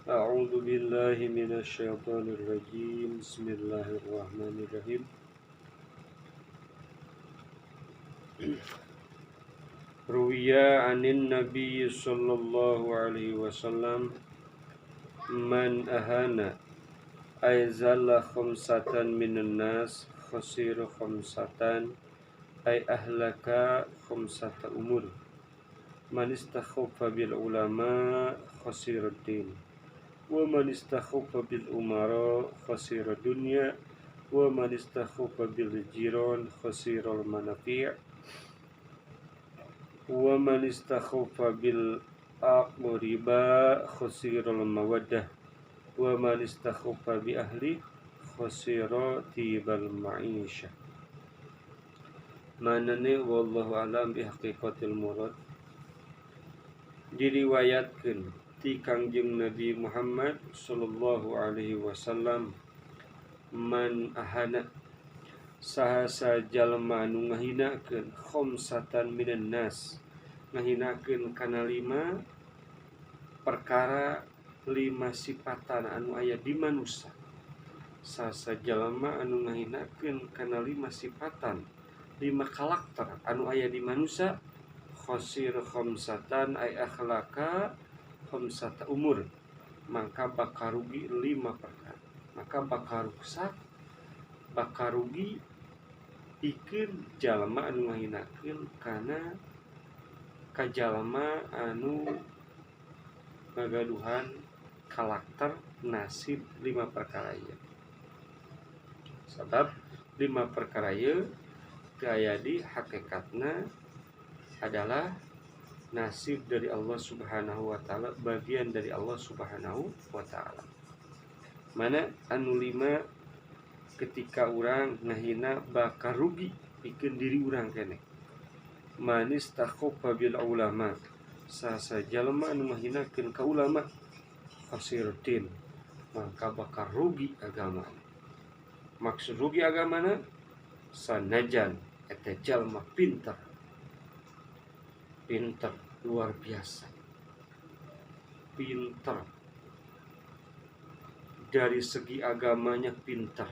A'udzu billahi minasyaitonir rajim. Bismillahirrahmanirrahim. Ruwiya anin Nabi sallallahu alaihi wasallam man ahana ay zalla khamsatan minan nas khasira khamsatan ay ahlaka khamsata umur man istakhaffa bil ulama khasira din wa man istakhaffa bil umara khasira dunya wa man istakhaffa bil jiran khasira al manafi' wa man istakhaffa bil aqriba khasira al mawaddah wa man istakhaffa bi ahli khasira tibal ma'isha. Manane wallahu alam bi haqiqatil murad. Diriwayatkeun ti Kangjeng Nabi Muhammad sallallahu alaihi wasallam man ahana saha sajalma anu ngahinakeun khamsatan minan nas, ngahinakeun kana lima perkara, lima sifatan anu aya di manusia. Saha sajalma anu ngahinakeun kana lima sifatan, lima karakter anu aya di manusia, khasir khamsatan ay akhlaka khamsata umur, maka bakal rugi lima perkara, maka bakal rusak, bakal rugi pikeun jalma anu ngahinakeun kana kajalma anu ngagaduhan karakter nasib lima perkara ieu. Sabab lima perkara ieu teu aya di hakikatna adalah nasib dari Allah Subhanahu wa taala, bagian dari Allah Subhanahu wa taala. Mana anu lima ketika urang ngahina bakal rugi pikeun diri urang keneh. Manis takhaffa bil ulama, sasa jalma anu ngahinakeun ka ulama khasiruddin, maka bakal rugi agama. Maksud rugi agamana sanajan eta jalma pinter, pinter luar biasa, pinter dari segi agamanya pinter,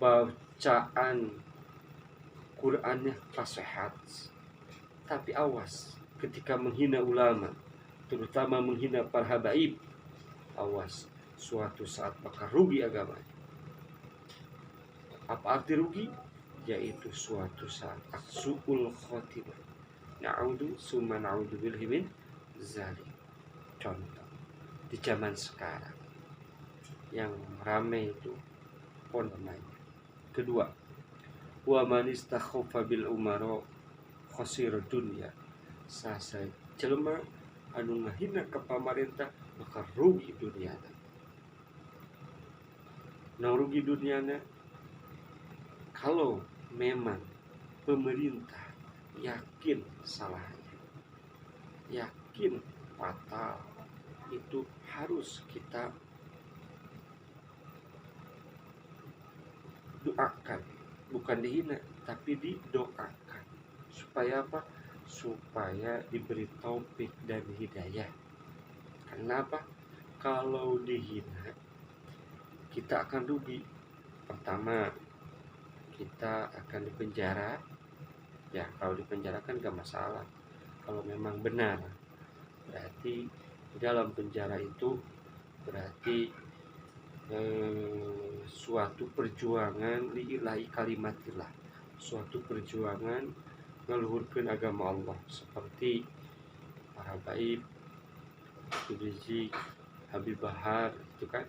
bacaan Qur'annya fasehat, tapi awas ketika menghina ulama, terutama menghina para habaib, awas suatu saat bakal rugi agamanya. Apa arti rugi? Yaitu suatu saat su'ul khotimah. Na'udzu summa na'udzu billahi min zalik. Contoh di zaman sekarang yang rame itu namanya. Kedua, wa man istakhaffa bil umara khasira dunya. Sasa jelema anu ngahina ka pamarentah maka rugi duniana. Nah, rugi duniana kalau memang pemerintah yakin salahnya, yakin fatal, itu harus kita doakan, bukan dihina, tapi didoakan. Supaya apa? Supaya diberi taufik dan hidayah. Kenapa? Kalau dihina, kita akan rugi. Pertama, kita akan dipenjara. Ya, kalau dipenjara kan gak masalah. Kalau memang benar, berarti di dalam penjara itu berarti suatu perjuangan lillahi kalimatillah, suatu perjuangan ngeluhurkeun agama Allah, seperti para habaib, Rizik, Habib Bahar itu kan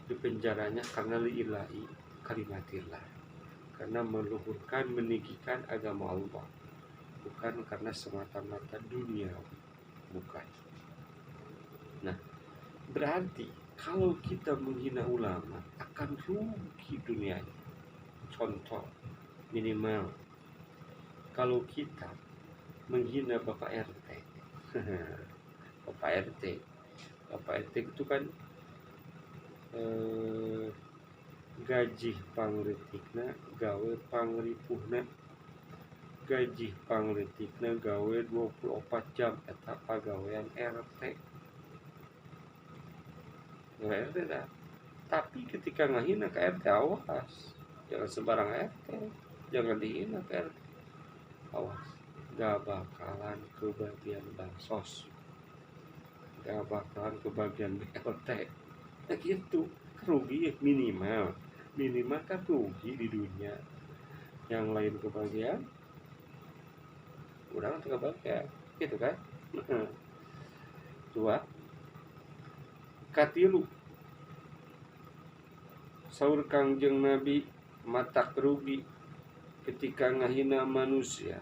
di penjaranya karena lillahi kalimatillah, karena meluhurkan, meninggikan agama Allah, bukan karena semata-mata dunia, bukan. Nah, berarti kalau kita menghina ulama akan rugi dunianya. Contoh minimal kalau kita menghina Bapak RT. Bapak RT, Bapak RT itu kan gaji pangleutikna gawe pangripuhna, gaji pangleutikna gawe 24 jam eta pagawean RT. Nggak RT dah. Tapi ketika ngahina ke RT, awas, jangan sembarang RT, jangan dihina ke RT, awas, gak bakalan kebagian bansos, gak bakalan kebagian BLT. Nah gitu, rugi minimal, minimal kan rugi di dunia. Yang lain kebagian, urang kebagian, gitu kan? Dua, katilu, saur Kangjeng Nabi, matak rugi ketika ngahina manusia,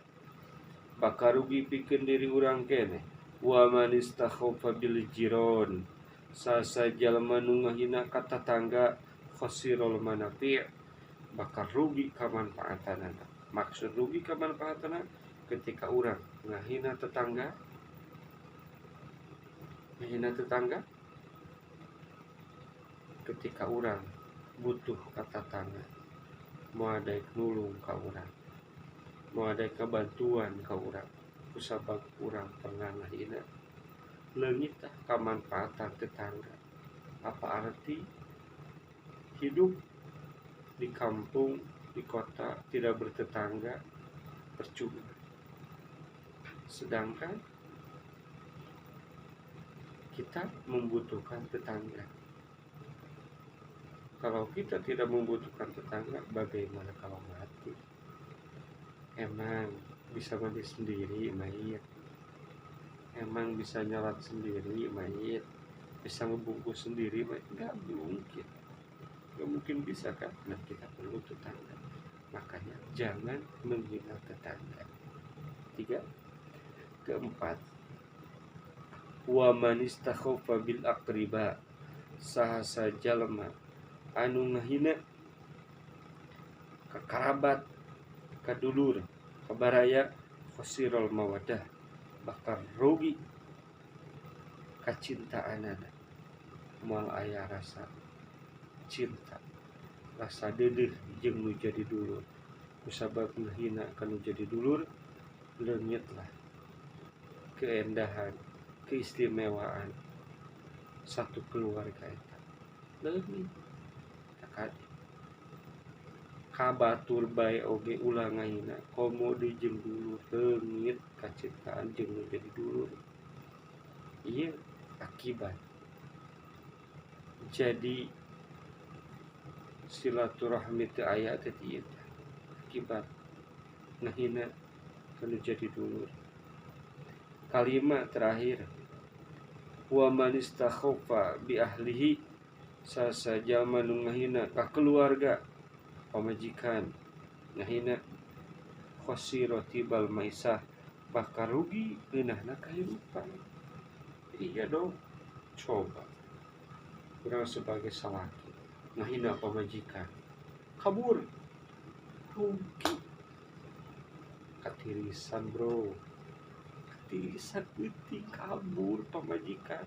bakal rugi pikeun diri urang keneh. Wa man istakhaffa bil jiron, sasa jalma nu ngahina ka tatangga, khasirul manafi', bakal rugi kamanfaatanana. Maksud rugi kamanfaatana, ketika urang ngahina tetangga, ngahina tetangga, ketika urang butuh ka tatangga, moal daek nulung ka urang, moal daek kabantuan ka urang, kusabab urang pernah ngahina, leungit tah kamanfaatan tetangga. Apa arti hidup di kampung, di kota, tidak bertetangga? Percuma. Sedangkan kita membutuhkan tetangga. Kalau kita tidak membutuhkan tetangga, bagaimana kalau mati? Emang bisa mandi sendiri mayit? Emang bisa nyolat sendiri mayit? Bisa ngebungkus sendiri mayit? Nggak mungkin. Nggak mungkin bisa kan? Nah, kita perlu tetangga. Makanya jangan menghina tetangga. Tiga. Keempat, wa man istakhaffa bil aqriba, saha jalma anu ngahina ka kerabat, ka dulur, ka baraya, khasirul mawaddah, bakal rugi kacintaanana. Moal aya rasa cinta, rasa deudeuh jeung nu jadi dulur. Kusabab ngahina ka nu jadi dulur, leungitlah keindahan, keistimewaan satu keluarga eta. Leungit. Kade ka batur bae oge ulah ngahina, komo deui jeung dulur, leungit kacintaan jeung nu jadi dulur. Ieu akibat jadi silaturahmi teu aya teh ieu teh akibat ngahina ka nu jadi dulur. Kalima terakhir, wa man istakhaffa bi ahlihi, sasa jalma nu ngahina ka keluarga, pamajikan ngahina, khasira tibal maisah, bakal rugi ngeunahna kahirupan. Iya dong, coba urang sebagai salaki ngahina pamajikan, kabur, rugi, katirisan bro, katirisan eutik, kabur pamajikan,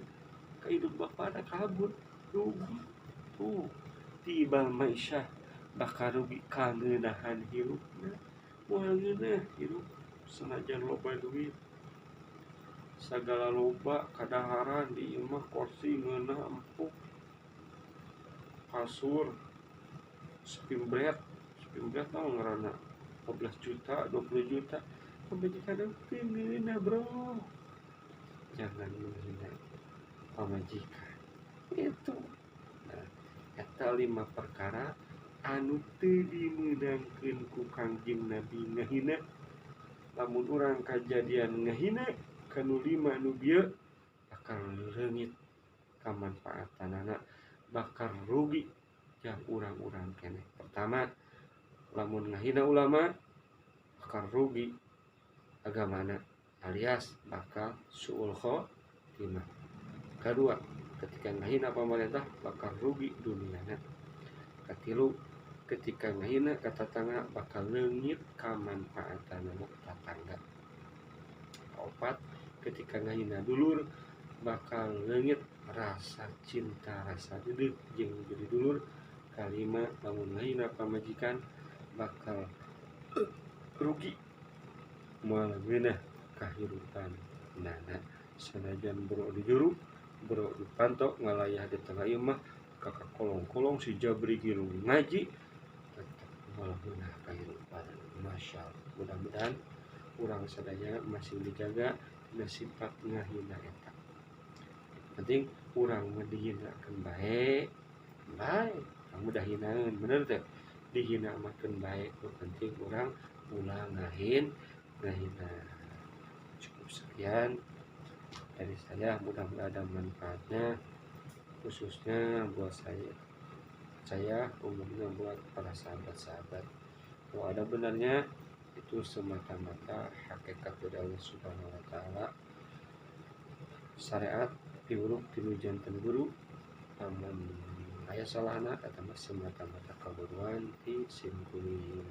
kahidup bapana kabur, rugi. Tuh tibal maisyah, bakal rugi kangeunahan hirupna. Moal ngeunah hirup sanajan loba duit, sagala loba kadaharan di imah, kursi ngeunah empuk, kasur spimbret, spimbret naon ngaranna, 15 juta, 20 juta, pamajikan teu ngeunah bro. Jangan menghina pamajikan itu. Nah, eta 5 perkara anu teu dimeunangkeun ku Kangjeng Nabi ngahina. Lamun urang kajadian ngahina kanu 5 nu bieu, bakal leungit kamanfaatanana, bakal rugi jang urang-urang keneh. Pertama, lamun ngahina ulama bakal rugi agamana, alias bakal suul khotimah. Kedua, ketika ngahina pemerintah bakal rugi duniana. Katilu, ketika ngahina ka tatangga bakal leungit kamanfaatanana tatangga. Kaopat, ketika ngahina dulur bakal leungit rasa cinta, rasa deudeuh jeung jadi dulur. Kalima, lamun ngahina pamajikan bakal rugi, moal ngeunah kahirupan nana. Sanajan bro di juru Bro dipanto ngalayah di tengah imah kakak kolong-kolong si Jabri gilu ngaji tetap malah meunah kahirupan. Masya Allah, mudah-mudahan urang sadaya masih dijaga tina sifat ngahina eta. Penting urang mah dihinakeun bae bae, kamu dah hinaeun bener teh, dihina mah keun bae, nu penting urang ulah ngahina. Cukup sekian dari saya, mudah-mudahan ada manfaatnya, khususnya buat saya, umumnya buat para sahabat-sahabat. Kalau ada benarnya itu semata-mata hakikat dari Allah Subhanahu wa Ta'ala. Syariat piwuluk ti nu janten guru, lamun aya salahna eta mah semata-mata kabodohan ti simkuring.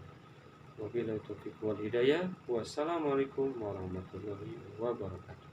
Wabillahi taufiq wal hidayah. Wassalamualaikum warahmatullahi wabarakatuh.